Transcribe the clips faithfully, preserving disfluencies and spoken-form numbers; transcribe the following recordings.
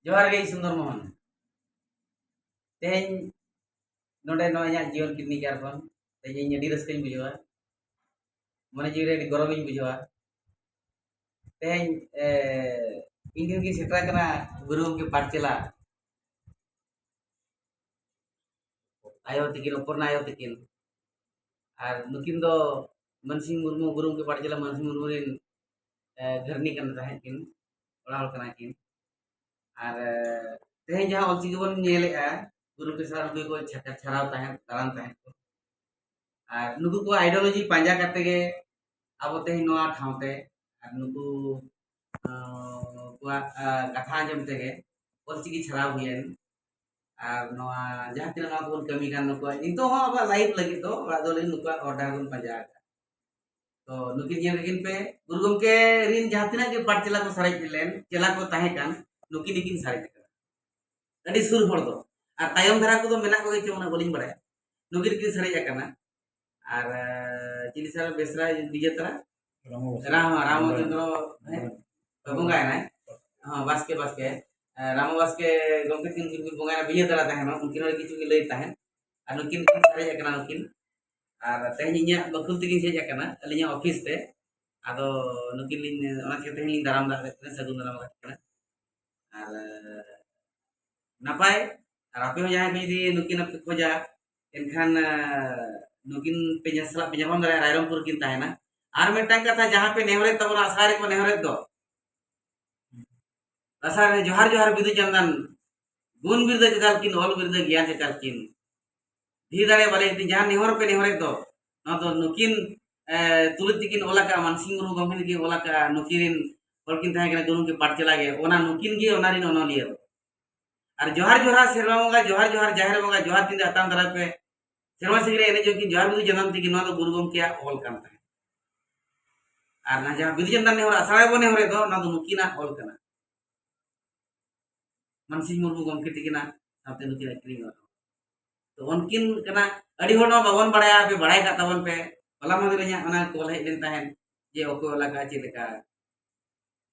ᱡᱚᱦᱟᱨ ᱜᱮ ᱤᱧ ᱥᱩᱱᱫᱚᱨ ᱢᱳᱦᱚᱱ᱾ ᱛᱮᱦᱮᱧ ᱱᱚᱰᱮ ᱱᱚᱣᱟ ᱤᱧᱟᱹᱜ ᱡᱤᱭᱚᱱ ᱠᱤᱰᱱᱤ ᱠᱮᱭᱟᱨ ᱠᱷᱚᱱ ᱛᱮᱦᱮᱧ ᱤᱧ ᱟᱹᱰᱤ ᱨᱟᱹᱥᱠᱟᱹᱧ ᱵᱩᱡᱷᱟᱹᱣᱟ, ᱢᱚᱱᱮ ᱡᱤᱣᱤ ᱨᱮ ᱟᱹᱰᱤ ᱜᱚᱨᱚᱵᱤᱧ ᱵᱩᱡᱷᱟᱹᱣᱟ᱾ ᱛᱮᱦᱮᱧ ᱮ, ᱤᱧ ᱴᱷᱮᱱ ᱠᱤᱱ ᱥᱮᱴᱮᱨ ᱟᱠᱟᱱᱟ ᱜᱩᱨᱩ ᱜᱚᱢᱠᱮ ᱯᱟᱴᱪᱮᱞᱟ ᱟᱭᱳ ᱛᱤᱠᱤᱱ, ᱚᱯᱚᱨᱱᱟ ᱟᱭᱳ ᱛᱤᱠᱤᱱ᱾ ᱟᱨ ᱱᱩᱠᱤᱱ ᱫᱚ ᱢᱟᱱᱥᱤᱝ ᱢᱩᱨᱢᱩ, ᱜᱩᱨᱩ ᱜᱚᱢᱠᱮ ᱯᱟᱴᱪᱮᱞᱟ ᱢᱟᱱᱥᱤᱝ ᱢᱩᱨᱢᱩ ᱨᱮᱱ ᱮ, ᱜᱷᱟᱹᱨᱱᱤ ᱠᱟᱱ ᱛᱟᱦᱮᱸᱫ ᱠᱤᱱ, ᱚᱲᱟᱜ ᱦᱚᱲ ᱠᱟᱱᱟ ᱠᱤᱱ᱾ ᱟᱨ ᱮ, ᱛᱮᱦᱮᱧ ᱡᱟᱦᱟᱸ ᱚᱞᱪᱤᱠᱤ ᱵᱚᱱ ᱧᱮᱞᱮᱫᱼᱟ, ᱜᱩᱨᱩ ᱜᱚᱢᱠᱮ ᱥᱟᱨ ᱱᱩᱠᱩ ᱠᱚ ᱪᱷᱟᱠᱟ ᱪᱷᱟᱨᱟᱣ ᱛᱟᱦᱮᱸᱫ, ᱫᱟᱬᱟᱱ ᱛᱟᱦᱮᱸᱫ ᱠᱚ᱾ ᱟᱨ ᱱᱩᱠᱩ ᱠᱚ ideology ᱯᱟᱸᱡᱟ ᱠᱟᱛᱮ ᱜᱮ ᱟᱵᱚ ᱛᱮᱦᱮᱧ ᱱᱚᱣᱟ ᱴᱷᱟᱶ ᱛᱮ ᱟᱨ ᱱᱩᱠᱩ ᱟᱸ, ᱠᱚᱣᱟᱜ ᱟᱸ, ᱠᱟᱛᱷᱟ ᱟᱸᱡᱚᱢ ᱛᱮᱜᱮ ᱚᱞᱪᱤᱠᱤ ᱪᱷᱟᱨᱟᱣ ᱦᱩᱭᱮᱱ᱾ ᱟᱨ ᱱᱚᱣᱟ ᱡᱟᱦᱟᱸ ᱛᱤᱱᱟᱹᱜ ᱱᱚᱣᱟ ᱠᱚᱵᱚᱱ ᱠᱟᱹᱢᱤ ᱠᱟᱱ ᱱᱩᱠᱩᱣᱟᱜ ᱱᱤᱛᱚᱜ ᱦᱚᱸ ᱟᱵᱚᱣᱟᱜ life ᱞᱟᱹᱜᱤᱫ ᱫᱚ ᱚᱲᱟᱜ ᱫᱩᱣᱟᱹᱨ ᱞᱟᱹᱜᱤᱫ ᱱᱩᱠᱩᱣᱟᱜ order ᱵᱚᱱ ᱯᱟᱸᱡᱟ ᱟᱠᱟᱫ᱾ ᱛᱚ ᱱᱩᱠᱤᱱ ᱧᱮᱞ ᱞᱮᱠᱤᱱ ᱯᱮ, ᱜᱩᱨᱩ ᱜᱚᱢᱠᱮ ᱨᱤᱱ ᱡᱟᱦᱟᱸ ᱛᱤᱱᱟᱹᱜ ᱜᱮ ᱯᱟᱴ ᱪᱮᱞᱟ ᱠᱚ ᱥᱟᱨᱮᱡ ᱞᱮᱱ, ᱪᱮᱞᱟ ᱠᱚ ᱛᱟᱦᱮᱸ ᱠᱟᱱ, ᱱᱩᱠᱤᱱ ᱜᱮᱠᱤᱱ ᱥᱟᱨᱮᱡ ᱟᱠᱟᱫᱟ᱾ ᱟᱹᱰᱤ ᱥᱩᱨ ᱦᱚᱲ ᱫᱚ᱾ ᱟᱨ ᱛᱟᱭᱚᱢ ᱫᱷᱟᱨᱟ ᱠᱚᱫᱚ ᱢᱮᱱᱟᱜ ᱠᱚᱜᱮ ᱪᱚᱝ, ᱚᱱᱟ ᱵᱟᱹᱞᱤᱧ ᱵᱟᱲᱟᱭᱟ᱾ ᱱᱩᱠᱤᱱ ᱜᱮᱠᱤᱱ ᱥᱟᱨᱮᱡ ᱟᱠᱟᱱᱟ᱾ ᱟᱨ ᱪᱤᱞᱤ ᱥᱟᱨ ᱵᱮᱥᱨᱟ ᱵᱤᱡᱮᱛᱟᱲᱟ? ᱨᱟᱢᱚ ᱵᱟᱥᱠᱮ᱾ ᱨᱟᱢ ᱪᱚᱸᱫᱽᱨᱚ, ᱦᱮᱸ? ᱵᱚᱸᱜᱟᱭᱮᱱᱟᱭ᱾ ᱦᱚᱸ, ᱵᱟᱥᱠᱮ, ᱵᱟᱥᱠᱮ᱾ ᱮ, ᱨᱟᱢᱚ ᱵᱟᱥᱠᱮ ᱜᱚᱢᱠᱮ ᱛᱤᱠᱤᱱ ᱠᱤᱱ ᱵᱚᱸᱜᱟᱭᱮᱱᱟ, ᱵᱤᱡᱮᱛᱟᱲᱟ ᱛᱟᱦᱮᱱᱟ, ᱩᱱᱠᱤᱱ ᱦᱚᱸ ᱠᱤᱪᱷᱩ ᱠᱤᱱ ᱞᱟᱹᱭ ᱛᱟᱦᱮᱸᱫ᱾ ᱟᱨ ᱱᱩᱠᱤᱱ ᱠᱤᱱ ᱥᱟᱨᱮᱡ ᱟᱠᱟᱱᱟ ᱱᱩᱠᱤᱱ᱾ ᱟᱨ ᱛᱮᱦᱮᱧ ᱤᱧᱟᱹᱜ ᱵᱟᱠᱷᱳᱞ ᱛᱮᱜᱤᱧ ᱦᱮᱡ ᱟᱠᱟᱱᱟ, ᱟᱹᱞᱤᱧᱟᱜ office ᱛᱮ᱾ ᱟᱫᱚ ᱱᱩᱠᱤᱱ ᱞᱤᱧ, ᱚᱱᱟ ᱪᱤᱠᱟᱹ ᱛᱮᱦᱮᱧ ᱞᱤᱧ ᱫᱟᱨᱟᱢ ᱫᱟᱜ ᱠᱟᱜ ᱠᱤᱱᱟ, ᱥᱟᱹᱜᱩᱱ ᱫᱟᱨᱟᱢ ᱠᱟᱜ ᱠᱤᱱᱟ᱾ ᱟᱨ ᱱᱟᱯᱟᱭ, ᱟᱨ ᱟᱯᱮ ᱦᱚᱸ ᱡᱟᱦᱟᱸᱭ ᱠᱚ ᱡᱩᱫᱤ ᱱᱩᱠᱤᱱ ᱯᱮ ᱠᱷᱚᱡᱟ, ᱮᱱᱠᱷᱟᱱ, ᱱᱩᱠᱤᱱ ᱯᱮ ᱧᱟ-, ᱥᱟᱞᱟᱜ ᱯᱮ ᱧᱟᱯᱟᱢ ᱫᱟᱲᱮᱭᱟᱜᱼᱟ, ᱨᱟᱭᱨᱚᱝᱯᱩᱨ ᱠᱤᱱ ᱛᱟᱦᱮᱱᱟ᱾ ᱟᱨ ᱢᱤᱫᱴᱟᱝ ᱠᱟᱛᱷᱟ, ᱡᱟᱦᱟᱸ ᱯᱮ ᱱᱮᱦᱚᱨᱮᱫ ᱛᱟᱵᱚᱱᱟ, ᱟᱥᱲᱟ ᱨᱮᱠᱚ ᱱᱮᱦᱚᱨᱮᱫ ᱫᱚ, ᱟᱥᱲᱟ ᱨᱮ ᱡᱚᱦᱟᱨ ᱡᱚᱦᱟᱨ ᱵᱤᱫᱩ ᱪᱟᱸᱫᱟᱱ, ᱜᱩᱱ ᱵᱤᱨᱫᱟᱹ ᱪᱟᱪᱟᱞ ᱠᱤᱱ, ᱚᱞ ᱵᱤᱨᱫᱟᱹ ᱜᱮᱭᱟᱱ ᱪᱟᱪᱟᱞ ᱠᱤᱱ, ᱫᱷᱤᱨᱤ ᱫᱟᱲᱮ ᱵᱟᱞᱮ ᱠᱤᱱ, ᱡᱟᱦᱟᱸ ᱱᱮᱦᱚᱨ ᱯᱮ ᱱᱮᱦᱚᱨᱮᱫ ᱫᱚ, ᱱᱚᱣᱟ ᱫᱚ ᱱᱩᱠᱤᱱ, ᱮ, ᱛᱩᱞᱩᱡ ᱛᱤᱠᱤᱱ ᱚᱞ ᱟᱠᱟᱫᱼᱟ, ᱢᱟᱱᱥᱤᱝ ᱢᱩᱨᱢᱩ ᱜᱚᱢᱠᱮ ᱛᱤᱠᱤᱱ ᱚᱞ ᱟᱠᱟᱫᱼᱟ, ᱱᱩᱠᱤᱱ ᱨᱤᱱ ᱦᱚᱲ ᱠᱤᱱ ᱛᱟᱦᱮᱸ ᱠᱟᱱᱟ, ᱜᱩᱨᱩ ᱜᱚᱢᱠᱮ ᱯᱟᱴᱪᱮᱞᱟ ᱜᱮ, ᱚᱱᱟ ᱱᱩᱠᱤᱱ ᱜᱮ ᱚᱱᱟ ᱨᱤᱱ ᱚᱱᱚᱞᱤᱭᱟᱹ ᱫᱚ᱾ ᱟᱨ ᱡᱚᱦᱟᱨ ᱡᱚᱦᱟᱨ ᱥᱮᱨᱢᱟ ᱵᱚᱸᱜᱟ, ᱡᱚᱦᱟᱨ ᱡᱚᱦᱟᱨ ᱡᱟᱦᱮᱨ ᱵᱚᱸᱜᱟ, ᱡᱚᱦᱟᱨ ᱛᱤᱧ ᱫᱚ ᱟᱛᱟᱝ ᱫᱟᱨᱟᱭ ᱯᱮ, ᱥᱮᱨᱢᱟ ᱥᱤᱝ ᱨᱮ ᱮᱱᱮᱡ ᱡᱚᱝ ᱠᱤᱱ ᱡᱚᱦᱟᱨ ᱵᱤᱫᱩ ᱪᱟᱸᱫᱟᱱ ᱛᱤᱠᱤᱱ, ᱱᱚᱣᱟ ᱫᱚ ᱜᱩᱨᱩ ᱜᱚᱢᱠᱮᱭᱟᱜ ᱚᱞ ᱠᱟᱱ ᱛᱟᱦᱮᱸᱫ᱾ ᱟᱨ ᱚᱱᱟ ᱡᱟᱦᱟᱸ ᱵᱤᱫᱩ ᱪᱟᱸᱫᱟᱱ ᱱᱮᱦᱚᱨ ᱟᱥᱲᱟ ᱨᱮᱵᱚᱱ ᱱᱮᱦᱚᱨᱮᱫ ᱫᱚ, ᱚᱱᱟ ᱫᱚ ᱱᱩᱠᱤᱱᱟᱜ ᱚᱞ ᱠᱟᱱᱟ᱾ ᱢᱟᱱᱥᱤᱝ ᱢᱩᱨᱢᱩ ᱜᱚᱢᱠᱮ ᱛᱤᱠᱤᱱᱟᱜ ᱥᱟᱶᱛᱮ ᱱᱩᱠᱤᱱ ᱟᱹᱠᱷᱨᱤᱧ ᱚᱲᱟᱜ᱾ ᱛᱚ ᱩᱱᱠᱤᱱ ᱠᱟᱱᱟ, ᱟᱹᱰᱤ ᱦᱚᱲ ᱱᱚᱣᱟ ᱵᱟᱵᱚᱱ ᱵᱟᱲᱟᱭᱟ, ᱟᱯᱮ ᱵᱟᱲᱟᱭ ᱠᱟᱜ ᱛᱟᱵᱚᱱ ᱯᱮ᱾ ᱦᱚᱞᱟ ᱢᱟᱦᱫᱮᱨ ᱤᱧᱟᱹᱜ ᱚᱱᱟ call ᱦᱮᱡ ᱞᱮᱱ ᱛᱟᱦᱮᱸᱫ ᱡᱮ ᱚᱠᱚᱭ ᱚᱞ ᱟᱠᱟᱫᱼᱟ, ᱪᱮᱫ ᱞᱮᱠᱟ᱾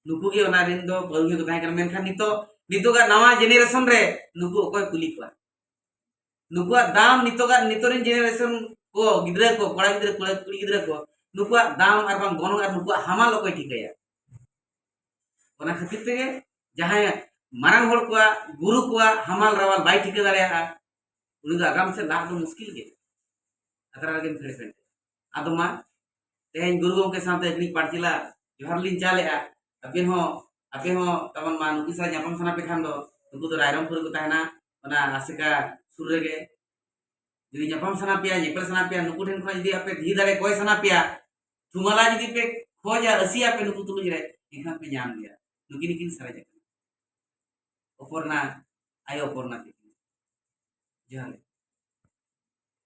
ᱱᱩᱠᱩ ᱜᱮ ᱚᱱᱟ ᱨᱤᱱ ᱫᱚ ᱯᱟᱹᱦᱩᱲᱤᱭᱟᱹ ᱠᱚ ᱛᱟᱦᱮᱸ ᱠᱟᱱᱟ᱾ ᱢᱮᱱᱠᱷᱟᱱ ᱱᱤᱛᱚᱜ ᱱᱤᱛᱚᱜᱟᱜ ᱱᱟᱣᱟ ᱡᱮᱱᱟᱨᱮᱥᱚᱱ ᱨᱮ ᱱᱩᱠᱩ ᱚᱠᱚᱭ ᱠᱩᱞᱤ ᱠᱚᱣᱟ? ᱱᱩᱠᱩᱣᱟᱜ ᱫᱟᱢ ᱱᱤᱛᱚᱜᱟᱜ, ᱱᱤᱛᱚᱜ ᱨᱮᱱ ᱡᱮᱱᱟᱨᱮᱥᱚᱱ ᱠᱚ, ᱜᱤᱫᱽᱨᱟᱹ ᱠᱚ, ᱠᱚᱲᱟ ᱜᱤᱫᱽᱨᱟᱹ, ᱠᱩᱲᱤ, ᱠᱩᱲᱤ ᱜᱤᱫᱽᱨᱟᱹ ᱠᱚ, ᱱᱩᱠᱩᱣᱟᱜ ᱫᱟᱢ ᱟᱨ ᱵᱟᱝ ᱜᱚᱱᱚᱝ ᱟᱨ ᱱᱩᱠᱩᱣᱟᱜ ᱦᱟᱢᱟᱞ ᱚᱠᱚᱭ ᱴᱷᱤᱠᱟᱹᱭᱟ? ᱚᱱᱟ ᱠᱷᱟᱹᱛᱤᱨ ᱛᱮᱜᱮ ᱡᱟᱦᱟᱸᱭ ᱢᱟᱨᱟᱝ ᱦᱚᱲ ᱠᱚᱣᱟᱜ, ᱜᱩᱨᱩ ᱠᱚᱣᱟᱜ ᱦᱟᱢᱟᱞ ᱨᱟᱣᱟᱞ ᱵᱟᱭ ᱴᱷᱤᱠᱟᱹ ᱫᱟᱲᱮᱭᱟᱜᱼᱟ, ᱩᱱᱤ ᱫᱚ ᱟᱜᱟᱢ ᱥᱮᱫ ᱞᱟᱦᱟᱜ ᱫᱚ ᱢᱩᱥᱠᱤᱞ ᱜᱮ᱾ ᱟᱛᱨᱟ ᱨᱮᱜᱮᱢ ᱯᱷᱮᱰ ᱯᱷᱮᱰ᱾ ᱟᱫᱚ ᱢᱟ, ᱛᱮᱦᱮᱧ ᱜᱩᱨᱩ ᱜᱚᱢᱠᱮ ᱥᱟᱶᱛᱮ ᱟᱹᱞᱤᱧ ᱯᱟᱴ ᱡᱮᱞᱟ ᱡᱚᱦᱟᱨ ᱞᱤᱧ ᱪᱟᱞᱮᱜᱼᱟ᱾ ᱟᱵᱮᱱ ᱦᱚᱸ, ᱟᱯᱮ ᱦᱚᱸ ᱛᱟᱵᱚᱱ ᱢᱟ ᱱᱩᱠᱩ ᱥᱟᱶ ᱧᱟᱯᱟᱢ ᱥᱟᱱᱟ ᱯᱮ ᱠᱷᱟᱱ ᱫᱚ, ᱱᱩᱠᱩ ᱫᱚ ᱨᱟᱭᱨᱚᱝᱯᱩᱨ ᱨᱮᱠᱚ ᱛᱟᱦᱮᱱᱟ, ᱚᱱᱟ ᱟᱥᱮᱠᱟ ᱥᱩᱨ ᱨᱮᱜᱮ᱾ ᱡᱩᱫᱤ ᱧᱟᱯᱟᱢ ᱥᱟᱱᱟ ᱯᱮᱭᱟ, ᱧᱮᱯᱮᱞ ᱥᱟᱱᱟ ᱯᱮᱭᱟ, ᱱᱩᱠᱩ ᱴᱷᱮᱱ ᱠᱷᱚᱱᱟᱜ ᱡᱩᱫᱤ ᱟᱯᱮ ᱫᱷᱤ ᱫᱟᱲᱮ ᱠᱚᱭ ᱥᱟᱱᱟ ᱯᱮᱭᱟ, ᱛᱷᱩᱢᱟᱞᱟ ᱡᱩᱫᱤ ᱯᱮ ᱠᱷᱚᱡᱟ, ᱟᱹᱥᱤᱭᱟ ᱯᱮ ᱱᱩᱠᱩ ᱛᱩᱞᱩᱡ ᱨᱮ, ᱮᱱᱠᱷᱟᱱ ᱯᱮ ᱧᱟᱢ ᱜᱮᱭᱟ᱾ ᱱᱩᱠᱤᱱ ᱠᱤᱱ ᱥᱟᱨᱮᱡ ᱟᱠᱟᱱᱟ ᱚᱯᱚᱨᱱᱟ, ᱟᱭᱳ ᱚᱯᱚᱨᱱᱟ ᱛᱤᱠᱤᱱ᱾ ᱡᱚᱦᱟᱨ ᱜᱮ᱾